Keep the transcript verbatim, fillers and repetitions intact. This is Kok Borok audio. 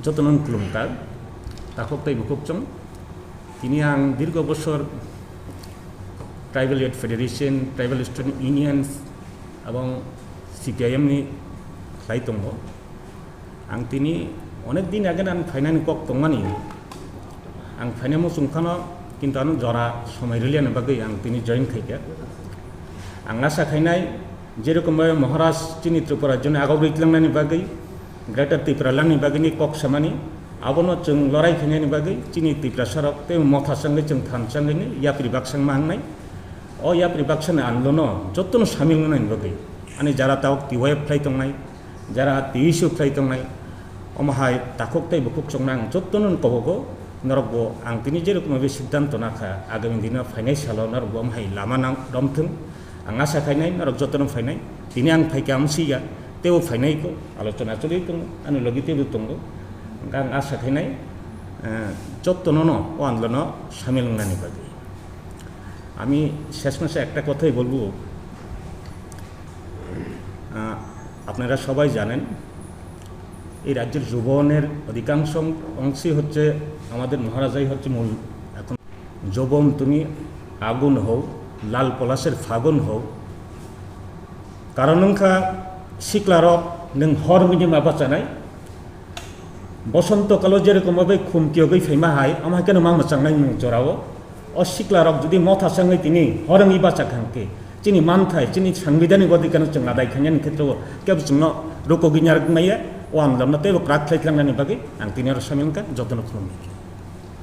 Jotono khulumkha, takhuk tei bukhuk chwng. Tini ang dirgo bosor Tribal Youth Federation, Tribal Student Unions abong C P I M ni khlai tongo. Ang tini onek din age ang phainani kok tongmani. Ang phainai muchung phano, kintu ano jora somoi rwliani bagwi ang tini join khaikha. Ang asa khainai, jerokom bhabe Maharaj chini Tripura rajyoni agok rwi tlangnani bagwi, Greater Tipraland ni bagwi ni kok samani, abono chwng lorai khainani bagwi chini Tiprasa rok tei motha changwi chwng than changwi ni yapri baksa wngma wngnai. O yapri baksa ni andolono jotono samil wngnani bagwi ani jara tabuk T Y F khlai tongnai, jara T S U khlai tongnai, omo hai takhuk tei bukhuk chwngno ang jotono kobogo, norok bo ang tini jerokom bhabe siddhanto nakha, agami dino phainai salo norok bo omo hai lama nang romthwng. Ang asa khainai norok jotono phainai. Tini ang phaikha, ang siya, teibo phainai ko, alochona choli tongo, ani logi teibo tongo. Hwnkhe ang asa khainai, eh, jotono no o andolono samil wngnani bagwi. আমি শেষ মেশে একটা কথাই বলবো, আহ, আপনারা সবাই জানেন, এই রাজ্যের যৌবনের অধিকাংশ অংশই হচ্ছে আমাদের মহারাজাই হচ্ছে মূল। এখন যৌবন তুমি আগুন হও, লাল পলাশের ফাগুন হও, কারণ নংখা সিকলারক নং হর মিনি মাবা চানাই, বসন্ত কালো যেরকম ভাবে খুম কিয়গই ফেমা হাই, আমার কেন মা মচাংনাই মুখ জোড়াও, ও সিকলারক যদি মথা সঙ্গে তিনি হরং ইবা চাখাংকে, চিনি মানথাই, চিনি সাংবিধানিক অধিকার চোখ আদায় খাইয়ানি ক্ষেত্রে কেবল চোখ রুকো গিনার মাইয়া, ও আন্দোলন তেব প্রাক খাইলাংনানি বাকি, আং তিনি আরো সামিল কা, যত্ন খুলুম।